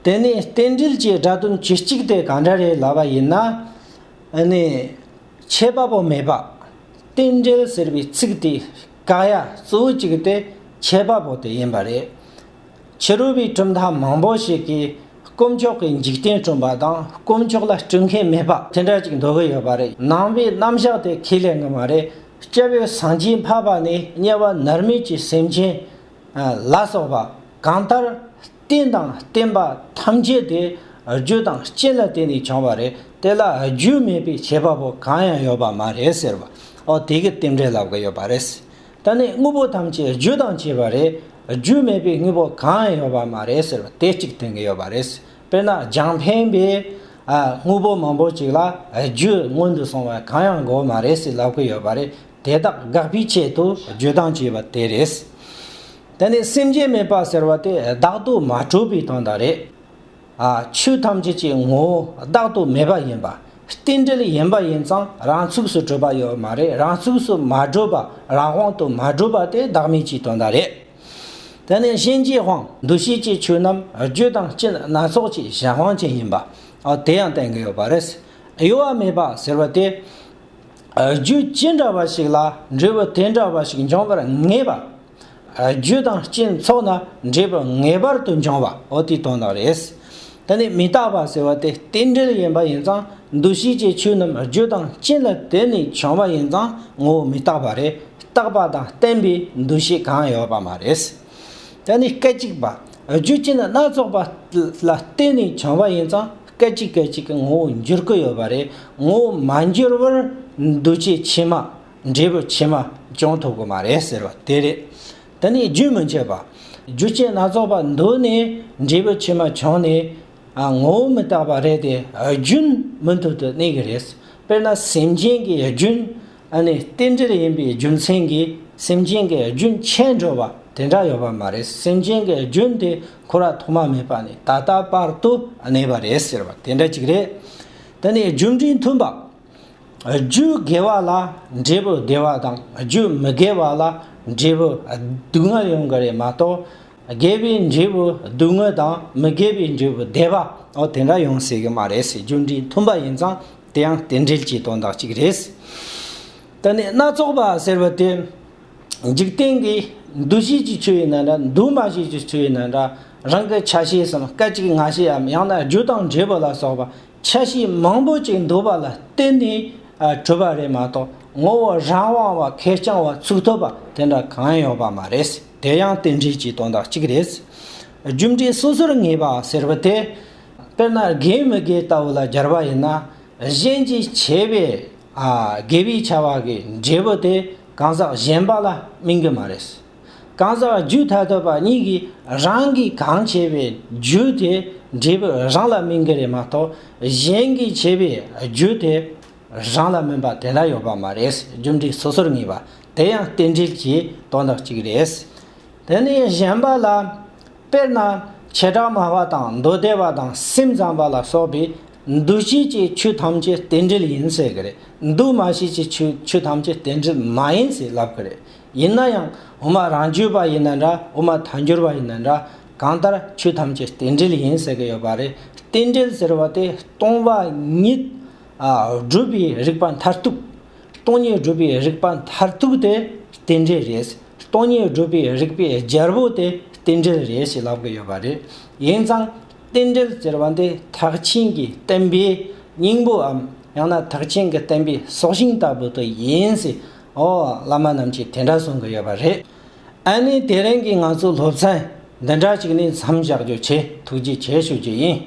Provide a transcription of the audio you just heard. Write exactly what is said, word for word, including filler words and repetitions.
དེ་ནས་རྟེན་འབྲེལ་གྱི་སྒྲ་དོན་བཅུ་གཅིག་དེ་གང་འདྲ་རེད་ལབ་པ་ཡིན་ན། ཨ་ནི་ཁྱད་པར་པོ་མེད་པ། རྟེན་འབྲེལ་ཟེར་བའི་ཚིག་དེ་བཀག་ཡ་གཙོ་བོ་གཅིག་དེ་ཁྱད་པར་པོ་དེ་ཡིན་པ་རེད། ཕྱི་རོལ་པའི་གྲུབ་མཐའ་མང་པོ་ཞིག་གིས་དཀོན་མཆོག་གིས་འཇིག་རྟེན་བསྐྲུན་པ་དང་དཀོན་མཆོག་ལ་སྤྲུལ་མཁན་མེད་པ་དེ་འདྲ་ཅིག་འདོད་ཀྱི་ཡོད་པ་རེད། ནང་པའི་རྣམ་གཞག་དེ་ཁས་ལེན་གྱི་མ་རེད། སྐྱབས་ཡུལ་སངས་རྒྱས་འཕགས་པ་ནས་དམྱལ་བ་མནར་མེད་ཀྱི་སེམས་ཅན་ལ་སོགས་པ་གང་ལྟར་རྟེན་དང་བརྟེན་པ་ཐམས་ཅད་དེ་རྒྱུ་དང་རྐྱེན་ལ་བརྟེན་ནས་བྱུང་བ་རེད། དེ་ལ་རྒྱུ་མེད་པའི་ཁྱད་པར་པོ་གང་ཡང་ཡོད་པ་མ་རེད་ཟེར་བ། ཨོ་དེ་གི་རྟེན་འབྲེལ་ལབ་ཀྱི་ཡོད་པ་རེད། ད་ནི་དངོས་པོ་ཐམས་ཅད་རྒྱུ་དང་བཅས་པ་རེད། རྒྱུ་མེད་པའི་དངོས་པོ་གང་ཡང་ཡོད་པ་མ་རེད་ཟེར་བ་དེ་གཅིག་སྟོན་གྱི་ཡོད་པ་རེད། དཔེར་ན་རྒྱང་འཕེན་པའི་ཨ་དངོས་པོ་མང་པོ་ཅིག་ལ་རྒྱུ་སྔོན་དུ་སོང་བ་གང་ཡང་དགོས་མ་རེད་ཟེར་ལབ་ཀྱི་ཡོད་པ་རེད། དེ་དག་དགག་པའི་ཆེད་དུ་རྒྱུ་དང་བཅས་པ་དེ་རེད། དེ་ནས་སེམས་ཅན་མེད་པ་ཟེར་བ་དེ་བདག་ཏུ་མ་གྲུབ་པའི་དོན་དག་རེད། ཨ་ཆོས་ཐམས་ཅད་ཀྱི་ངོ་བོ་བདག་ཏུ་མེད་པ་ཡིན་པ། རྟེན་འབྲེལ་ཡིན་པ་ཡིན་ཙང་རང་ཚུགས་སུ་གྲུབ་པ་ཡོད་མ་རེད། རང་ཚུགས་སུ་མ་གྲུབ་པ་རང་དབང་དུ་མ་གྲུབ་པ་དེ་བདག་མེད་ཀྱི་དོན་དག་རེད། དེ་ནས་གཞན་གྱི་དབང་འདུ་ཤེས་ཀྱི་ཆོས་རྣམས་རྒྱུ་དང་རྐྱེན་སྣ་ཚོགས་ཀྱི་གཞན་དབང་ཅན་ཡིན་པ། ཨ་དེ་ཡང་བསྟན་གྱི་ཡོད་པ་རེད། གཡོ་བ་མེད་པ་ཟེར་བ་དེ། རྒྱུ་ཅི་འདྲ་བ་ཞིག་ལ་འབྲས་བུ་དེ་འདྲ་བ་ཞིག་འབྱུང་བར་ངེས་པ། རྒྱུ་དང་རྐྱེན་ཚོགས་ན་འབྲས་བུ་ངེས་པར་དུ་འབྱུང་བ་འོ་དེའི་དོན་དག་རེད། དེ་ནས་མི་རྟག་པ་ཟེར་བ་དེ་རྟེན་འབྲེལ་ཡིན་པ་ཡིན་ཙང་འདུ་ཤེས་ཀྱི་ཆོས་རྣམས་རྒྱུ་དང་རྐྱེན་ལ་བརྟེན་ནས་བྱུང་བ་ཡིན་ཙང་ངོ་བོ་མི་རྟག་པ་རེད། རྟག་པ་དང་བརྟེན་པའི་འདུ་ཤེས་གང་ཡོད་པ་མ་རེད། དེ་ནས་སྐད་ཅིག་པ། རྒྱུ་རྐྱེན་སྣ་ཚོགས་པ་ལ་བརྟེན་ནས་བྱུང་བ་ཡིན་ཙང་སྐད་ཅིག་སྐད་ཅིག་གི་ངོ་བོ་འགྱུར་གྱི་ཡོད་པ་རེད། ངོ་བོ་མ་འགྱུར་བར་འདུ་བྱེད་ཕྱི་མ་འབྲས་བུ་ཕྱི་མ་བྱུང་ཐུབ་ཀྱི་མ་རེད་ཟེར་བ་དེ་རེད། དེ་ནས་རྒྱུན་མི་འཆད་པ། རྒྱུ་རྐྱེན་སྣ་ཚོགས་པ་འདུས་ནས་འབྲས་བུ་ཕྱི་མ་བྱུང་ནས་ཨ་ངོ་བོ་མི་རྟག་པ་རེད་དེ་རྒྱུན་མུ་མཐུད་དུ་གནས་ཀྱི་རེད། དཔེར་ན་སེམས་ཅན་གྱི་རྒྱུན། ཨ་ནི་རྟེན་འབྲེལ་ཡིན་པའི་རྒྱུ་མཚན་གྱིས་སེམས་ཅན་གྱི་རྒྱུན་ཆད་འགྲོ་བ་དེ་འདྲ་ཡོད་པ་མ་རེད། སེམས་ཅན་གྱི་རྒྱུན་དེ་འཁོར་བ་ཐོག་མ་མེད་པ་ནས་ད་ལྟ་བར་དུ་གནས་པ་རེད་ཟེར་བ་དེ་འདྲ་ཅིག་རེད། དེ་ནས་རྒྱུ་འབྲས་མཐུན་པ། རྒྱུ་དགེ་བ་ལ་འབྲས་བུ་བདེ་བ་དང་རྒྱུ་མི་དགེ་བ་ལ་འབྲས་བུ་སྡུག་བསྔལ་ཡོང་གི་རེད་མ་གཏོགས། དགེ་བའི་འབྲས་བུ་སྡུག་བསྔལ་དང་མི་དགེ་བའི་འབྲས་བུ་བདེ་བ་འོ་དེ་འདྲ་ཡོང་སྲིད་གི་མ་རེད་ཟེར། རྒྱུ་འབྲས་མཐུན་པ་ཡིན་ཙང་དེ་ཡང་རྟེན་འབྲེལ་གྱི་དོན་དག་ཅིག་རེད། དེ་ནས་སྣ་ཚོགས་པ་ཟེར་བ་དེ། འཇིག་རྟེན་གྱི་འདུ་ཤེས་ཀྱི་ཆོས་ཡིན་ན་འདྲ་འདུ་མ་ཤེས་ཀྱི་ཆོས་ཡིན་ན་འདྲ། རང་གི་ཆ་ཤས་སམ་སྐད་ཅིག་ང་ཤས་འམ་ཡང་ན་རྒྱུ་དང་འབྲས་བུ་ལ་སོགས་པ་ཆ་ཤས་མང་པོ་ཅིག་འདུ་བ་ལ་བརྟེན་ནས་ཨ་གྲུབ་པ་རེད་མ་གཏོགས་ངོ་བོ་རང་དབང་བ་ཁེར་རྐྱང་བ་ཚུགས་ཐུབ་པ་དེ་འདྲ་གང་ཡང་ཡོད་པ་མ་རེད། དེ་ཡང་རྟེན་འབྲེལ་གྱི་དོན་དག་གཅིག་རེད། རྒྱུ་འབྲས་སོ་སོར་ངེས་པ་ཟེར་བ་དེ། དཔེར་ན་དགེ་མི་དགེ་ལྟ་བུ་ལ་སྦྱར་བ་ཡིན་ན། གཞན་གྱིས་བྱས་པའི་ཨ་དགེ་བའི་བྱ་བ་གི་འབྲས་བུ་དེ་གང་ཟག་གཞན་པ་ལ་སྨིན་གྱི་མ་རེད། གང་ཟག་རྒྱུ་ཐ་དད་པ་གཉིས་ཀྱིས་རང་གིས་གང་བྱས་པའི་རྒྱུ་དེ་འབྲས་བུ་རང་ལ་སྨིན་གྱི་རེད་མ་གཏོགས་གཞན་གྱིས་བྱས་པའི་རྒྱུ་དེ་རང་ལ་སྨིན་པ་དེ་འདྲ་ཡོད་པ་མ་རེད། རྒྱུ་འབྲས་སོ་སོར་ངེས་པ་དེ་ཡང་རྟེན་འབྲེལ་གྱི་དོན་དག་གཅིག་རེད། དེ་ནས་གཞན་པ་ལ། དཔེར་ན་བྱེ་བྲག་སྨྲ་བ་དང་མདོ་སྡེ་པ་དང་སེམས་ཙམ་པ་ལ་སོགས་པའི་འདུ་ཤེས་ཀྱི་ཆོས་ཐམས་ཅད་རྟེན་འབྲེལ་ཡིན་ཟེར་གི་རེད། འདུ་མ་ཤེས་ཀྱི་ཆོས་ཆོས་ཐམས་ཅད་རྟེན་འབྲེལ་མ་ཡིན་ཟེར་ལབ་གི་རེད། ཡིན་ན་ཡང་དབུ་མ་རང་རྒྱུད་པ་ཡིན་ན་འདྲ་དབུ་མ་ཐལ་འགྱུར་བ་ཡིན་ན་འདྲ་གང་ལྟར་ཆོས་ཐམས་ཅད་རྟེན་འབྲེལ་ཡིན་ཟེར་གི་ཡོད་པ་རེད། རྟེན་འབྲེལ་ཟེར་བ་དེ་སྟོང་པ་ཉིད་ཨ་སྒྲུབ་པའི་རིགས་པ་མཐར་ཐུག་སྟོང་ཉིད་སྒྲུབ་པའི་རིགས་པ་མཐར་ཐུག་དེ་རྟེན་འབྲེལ་རེད། སྟོང་ཉིད་སྒྲུབ་པའི་རིགས་པའི་རྒྱལ་པོ་དེ་རྟེན་འབྲེལ་རེད་ཞེས་ལབ་ཀྱི་ཡོད་པ་རེད། ཡིན་ཙང་རྟེན་འབྲེལ་ཟེར་བ་འདི་ཐེག་ཆེན་གྱི་བསྟན་པའི་སྙིང་པོའམ་ཡང་ན་ཐེག་ཆེན་གྱི་བསྟན་པའི་སྲོག་ཤིང་ལྟ་བུ་དེ་ཡིན་ཞེས་ཨོ་བླ་མ་རྣམས་ཀྱིས་དེ་འདྲ་གསུང་གི་ཡོད་པ་རེད། ཨ་ནི་དེ་རིང་གི་ང་ཚོའི་སློབ་ཚན་འདི་འདྲ་ཅིག་ནས་མཚམས་བཞག་རྒྱུ་བྱས། ཐུགས་རྗེ་ཆེ་ཞུ་རྒྱུ་ཡིན།